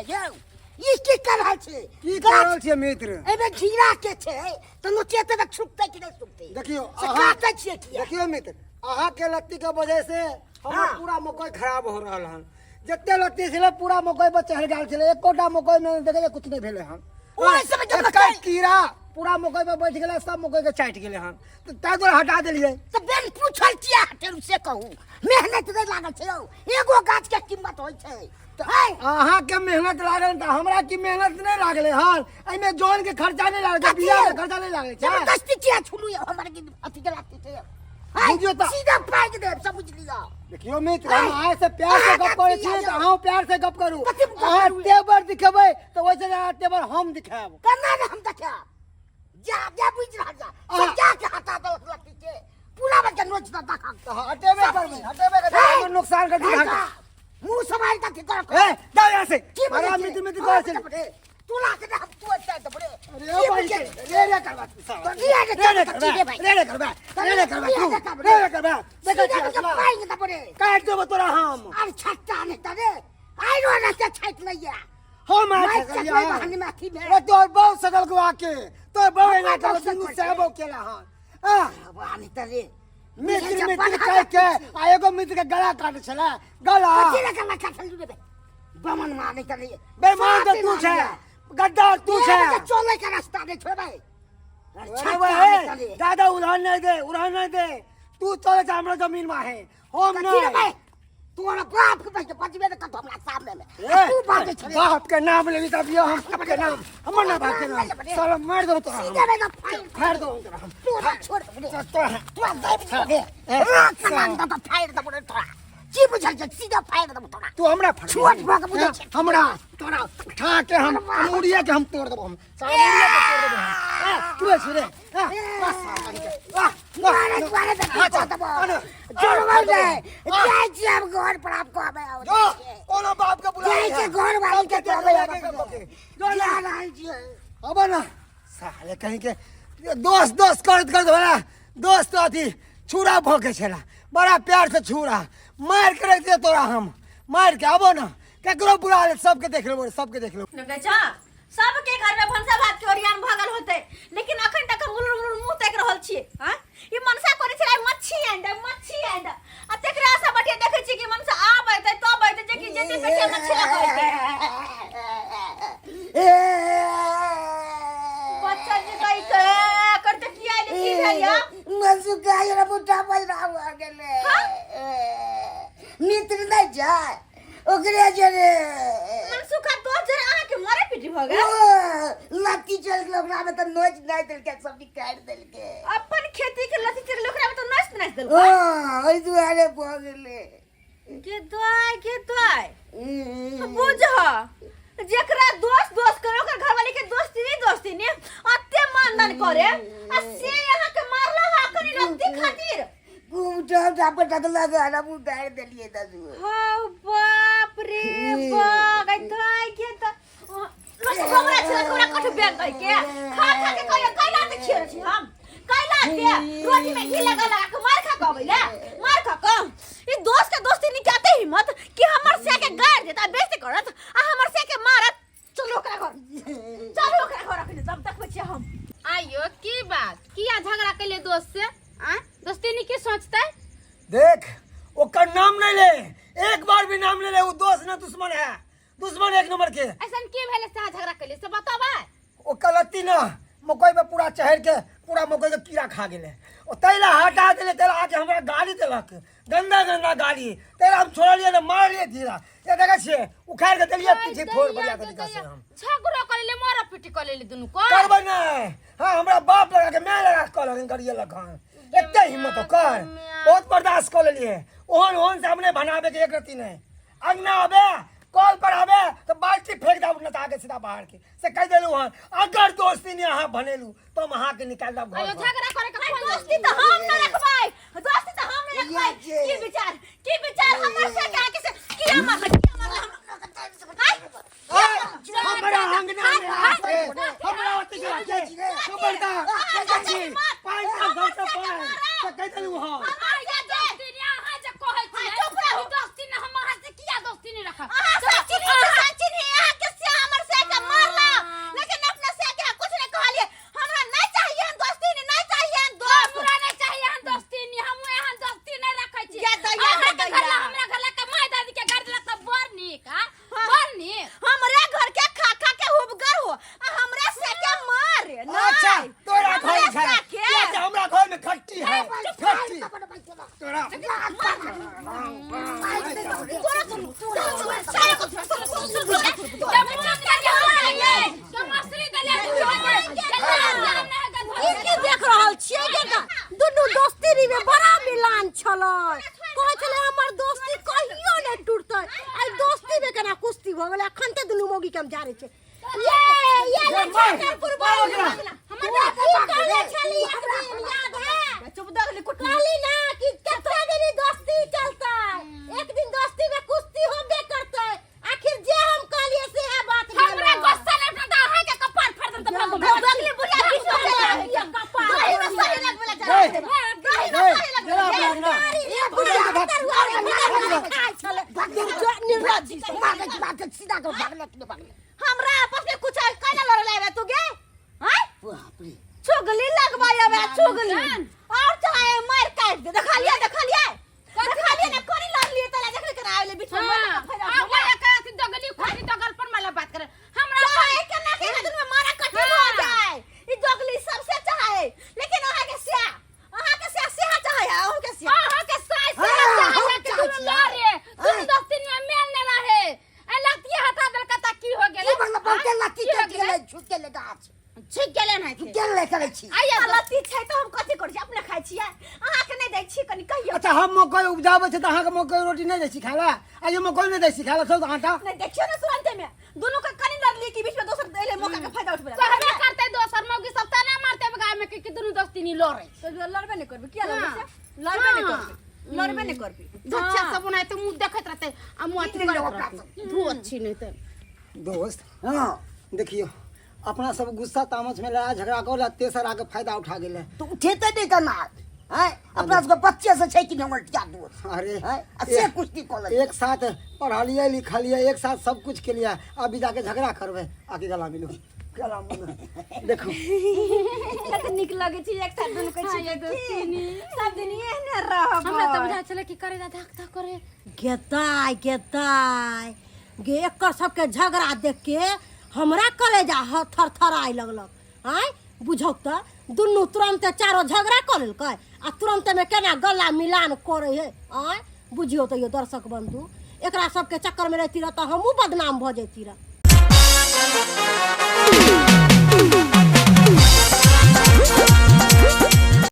छियै यौ? ई की कर रहल छी? की कर रहल छियै मित्र? एहिमे घिरा के छै तऽ नोचेतै तऽ छुटतै कि नहि छुटतै? देखियौ, से काटै छियै किया? देखियौ मित्र, अहाँके लत्ती के वजह से हमर पूरा मकई खराब हो रहल हन। जते लत्ती छलै पूरा मकई पर चढ़ि गेल छलै, एकोटा मकई मे देखै कुछ नहि भेलै हन। ओहि समय जब एकटा मकई कीड़ा पूरा मकई पर बैठ गेलै, सब मकई के चाटि गेलै हन, तऽ ताहि दुआरे हटा देलियै। तऽ बेन पूछल किया हटेलू से कहू? मेहनत नहि लागल छै यौ, एगो गाछ के कीमत होइ छै। हैं? अहाँके मेहनत लागल तऽ हमरा की मेहनत नहि लागलै हन? एहिमे जन के खर्चा नहि लागल छै, कथी बिया के यौ? खर्चा नहि लागलै छै। जबरदस्ती किया छुलू यौ हमर की अथी के लागतै छै यौ? हैं? बुझियौ तऽ- सीधा पाकि देब, सब बुझि लिअ। देखियौ मित्र, हम हैं? अहाँ से प्यार से अहाँके गप करै अथी छियै तऽ यौ। अहूँ प्यार से गप करू। कथी गप अहाँ करू? तेवर दिखेबै तऽ ओहिसँ ज्यादा तेवर हम दिखायब। केना ने हम देखायब? जा जा, बुझि रहल जा। अहाँ- सब जा के हटा देलक लत्ती के, पूरा बच्चा नोच दऽ देखक। तऽ हटेबे करबै, हटेबे करबै, हैं? हमर नुकसान कर हैं दी। का? मुंह सम्हाल के कर। ए, जाओ यहाँ से। की बड़ा बजै मित्र छै? मित्र कहै छै। रे, तू ला के हम तू एते दबरे। अरे भाई, रे रे करबा तू साला। तो रे रे रे रे करबा, करबा, रे भाई। रे रे करबा, रे रे करबा तू, रे करबा। रे रे करबा। देखै सीधा छियै के पाइ के दबरे। काटि देबो तोरा हम। अरे छट्टा नहीं तरे। आइरो ना के छाट लैया। हम आइ माइक सकलियै। चकबै बहाने में अथी भेल। अरे तोहर बहुत सकल गुआ के, तोहर बहु एना हमरा करल बहुत दुनू सकल सहबो केला हन। आ बहाने तरे। मित्र मित्र कह के आ एगो मित्र के गला काटे छला, गला। कथी लगा लगा काटल रे बे? बमन माने तरे। बेईमान तऽ तू छै, गद्दार तू छै। चले के रास्ता नहीं छोड़बै। अरे बे, दादा उड़ान नहीं दे, उड़ान नहीं दे। तू चले जा हमरा जमीन में है, हम कथी रे नहीं। बे? तोरा बाप के पैसे बचबे न करतो हमरा सामने में। ए, तू बाजे छले। बाप के नाम लेबी तब यो हम के नाम, हमर ना बाप के नाम। साला मार दो तोरा हम। सीधे में फाइल फाड़ दो तोरा हम। तोरा छोड़ दे। तोरा तोरा दे दे। ए, राख नाम दे फाड़ दे तोरा। की बुझल छै? सीधा फाड़ देबो तोरा। तू हमरा फाड़ छोट भऽ के बुझै छै। हमरा तोरा उठा के हम मुड़िया के हम तोड़ देबो, हम साला मुड़िया के तोड़ देबो हम। ए, तू छी रे। ए, बस साला के। वाह वाह। मारे मारे दे अच्छा, देबो। अरे, जोड़बै अरे, ने। जाइ छी हम घर पर, आब कहबै आब। जो कोनो बाप के बुला जाइ छी घर वाली के कहबै आब। जो जा ना। रहल छियै। अब ना साले कहीं के दोस्त दोस्त करत करत बड़ा दोस्त अथी छुरा भोके छला, बड़ा प्यार से छुरा मार के रख दिया तोरा हम, मार के। आबो ना, केकरो बुला ले, सबके देख लेबो, सबके देख लेबो। देखै छ, सबके घर में भनसा भात के ओरियान भऽ गेल होतै, लेकिन अखन तक हम मुलुर मुलुर मुंह ताकि रहल छियै। हाँ, ई मनसा करै छलै मच्छी आनि दे, मच्छी आनि दे, आ तेकरा से बटिया देखै छियै कि मनसा आब अयतै तब अयतै, जे कि जेतै पेटिया मच्छी लऽ कऽ अयतै। बच्चा जे कहै के करते किया एलै, की भेल या? मसुका रे बुढ़ा बजरा भऽ गेलै। मित्र नहि छै ओकरे जरे। मनसुखा दोस्त जरे अहाँके मारे पीटी भऽ गेल? ओ, लत्ती चलि गेल ओकरा में तऽ नोच नहि देलकै, सब निकालि देलकै। अपन खेती के लत्ती चलि गेल ओकरा में तऽ नोच नाच ओ देलकै। ओहि दुआरे भऽ गेलै। के दाय, के दाय, बुझ जेकरा दोस्त दोस्त करे ओकर घरवाली के दोस्ती नहीं, दोस्ती नहीं अते मानदान करे, आ से यहाँ के मारला हा कनी लत्ती खातिर। कुमटा झापट लगा ना मुँह देलियै दसू। हाँ बाप रे बाप, गई दाय के त बस हमरा छला हमरा कठ बेन दई के खा खा के कहियो कैला त खियो छी हम कैला के रोटी में घी लगा लगा के मार खा के अबैले, मार खा के। ई दोस्त के दोस्ती निकाते हिम्मत कि हमर से के गाड़ देता, बेइज्जती करत आ हमर से के मारत। चलो ओकरा घर, चलो ओकरा घर अखने तब देखबै छियै हम। आइयो की बात, किया झगड़ा कैले दोस्त से? आ दोस्ती नहीं की सोचते? देख ओकर नाम नहीं ले, एक बार भी नाम ले ले, वो दोस्त ना दुश्मन है, दुश्मन एक नंबर के। ऐसा की भेले से झगड़ा कैले से बताबा? ओ कलत्ती ना मकई में पूरा चढ़ के पूरा मकई के कीड़ा खा गेले, ओ तैला हटा देले, तैला आके हमरा गाली देलक, गंदा गंदा गाली, तैला हम छोड़लिए ना, मारलिए धीरा। ये देखै छियै उखाड़ के देलिए पीछे फोड़ बढ़िया तरीका से हम। झगड़ो कर ले, मारा पीटी कर ले दुनू को। करबै नहीं। हाँ हमरा बाप लगा के मैं लगा के कहलक करिए लखन, एते हिम्मत कर, बहुत बर्दाश्त कर लेलिए। ओहन ओहन से हमने बनाबे के एक रत्ती नहीं। अंगना आबे कॉल पर आबे तो बाल्टी फेंक दाब न आगे सीधा बाहर के से कह देलू। हन अगर दोस्ती नहीं अहाँ बनेलू तो हम अहाँ के निकाल देब घर अयो पर। झगड़ा करे के नहीं, कोन दोस्ती तो हम न रखबै, दोस्ती तो हम न रखबै। ये की विचार, की विचार हमर से के आके से किया मारल, किया मारल हम? हमरा अंगना में आके हमरा ओते के आके खबरदार कहै छी पाँच साल घर से पाँच से कह देलू। हन अहाँ जे दोस्ती ने, अहाँ जे कहै छियै, चुप रहू। दोस्ती ने हम अहाँ से किया दोस्ती नहीं रखब? अहाँ से चिन्ही, अहाँ चिन्ही, अहाँ के भऽ गेलै अखन ते दुनू मौगी के हम जारै छै ये ये ये मार, लछनपुर मार बोल ओकरा। हमरा की कहले छली एक दिन याद है चुप दगली कुट कहली ना कि कतना दिन ई दोस्ती चलतै एक दिन दोस्ती में कुश्ती होबे करतै आखिर जे हम कहलिए से है बात भेल। हमरा गुस्सा नहीं पड़ता अहाँ के कपार फाड़ देम त भागो दगली बुढ़िया बीच में चला गया कपार दही में सही लगबे ला चला ए, दही में ए, सही लगबे जरा अपना अपना। ये बुढ़िया खाइ छलै निर्लज्जी मार सीधा कर भागले भागले हमरा आपस में कुछ कैला लड़े लावे तू गे हैं बाप रे चुगली लगवाई अब चुगली और चाहे मार काट दे देखा लिया देखा लिया देखा लिया ना कोनी लड़ लिए तला देख के आइले बीच में मार हां के फायदा आ वाला का अथी दगली खोटी दगल पर मला बात करे हमरा चाहे के ना के दिन में मारा कटी हो हाँ। जाए ई दगली सबसे चाहे लेकिन अहाँ के सिया अहाँ के सिया सिया चाहे अहाँ के सिया अहाँ के साय से हाँ, हम चाहे के चाहै दुनू छियै। लड़े दुनू दोस्ती में मेल न रहे ए लतिया हटा देलका त की हो गेलै की मतलब बहुते लत्ती की हो कटि गेलै गेलै छुटि गेलै गाछ छिक गेलै ना छुटि गेलै करै छी आइया लत्ती छै तऽ हम कथी करै छी अपने खाइ छियै अहाँके नहि दै छी कनि कहियौ अच्छा हम मकई उपजाबै छी तऽ अहाँके मकई रोटी नहि दै छी खाय लए आ ये मकई नहि दै छी खाय लए सब आटा नहि देखियौ ने तुरन्ते मे दुनू के कनि लड़लियै कि बीच में दोसर एलै मौका के फायदा उठबै कहबे करते दोसर मौगी सब ताना मारते गाँव में कि कि दुनू दोस्ती नी लड़े तो लड़बे नहि करबै किया लड़बै हाँ। से लड़बे नहि हाँ। करबै लड़बे नहि करबै धच्चा सब बनाते मुंह देखैत रहते आ मुंह अथी करैत रहते धू अच्छी नहीं तो दोस्त हँ देखियौ अपना सब गुस्सा तामस में लड़ाई झगड़ा कर ला तेसर आके फायदा उठा गेलै तऽ उठेतै नहि केना आँय अपना सबके बच्चे से छै कि नहि हमर टिया दोस्त अरे आँय आ से कुश्ती कऽ लेलकै एक साथ पढ़लियै लिखलियै एक साथ सब कुछ केलियै अभी जाके झगड़ा करबै आके गला मिलू गला मिलू देखो कते नीक लगै छै एक साथ दुनू कहै छियै की सब दिन एहने रहब हमरा तऽ बुझाइ छलै कि करे धक धक करे गेताय गेताय गे एकर सबके झगड़ा देख के हमरा कलेजा थरथराय लगलक आँय बुझौक तऽ दुनू तुरन्ते चारो झगड़ा कऽ लेलकै आ तुरन्तेमे केना गला मिलान करै है आँय बुझियौ तऽ यौ दर्शक बन्धु एकरा सबके चक्करमे रहती रह तऽ हमहूँ बदनाम भऽ जैती रह।